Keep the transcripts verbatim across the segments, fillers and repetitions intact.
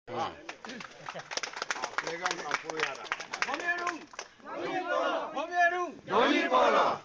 Ah. Ah, plegang kampuru yara. Bomyarung. Bomyarung. Donyi Polo.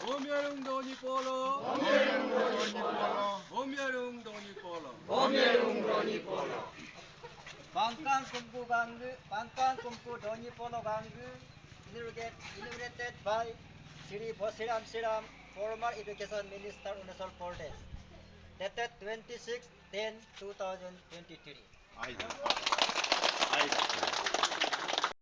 Bomyarung Donyi Polo. Bomyarung Donyi Polo. Bomyarung Donyi Polo. Bomyarung Donyi Polo. Pangkang Kumpu Gangging, Pangkang Kumpu Donyi Polo Gangging, inaugurate-, inaugurated by Shri Bosiram Siram, former Education Minister, Arunachal Pradesh, dated twenty-six ten two thousand twenty-three. Aida. Aida.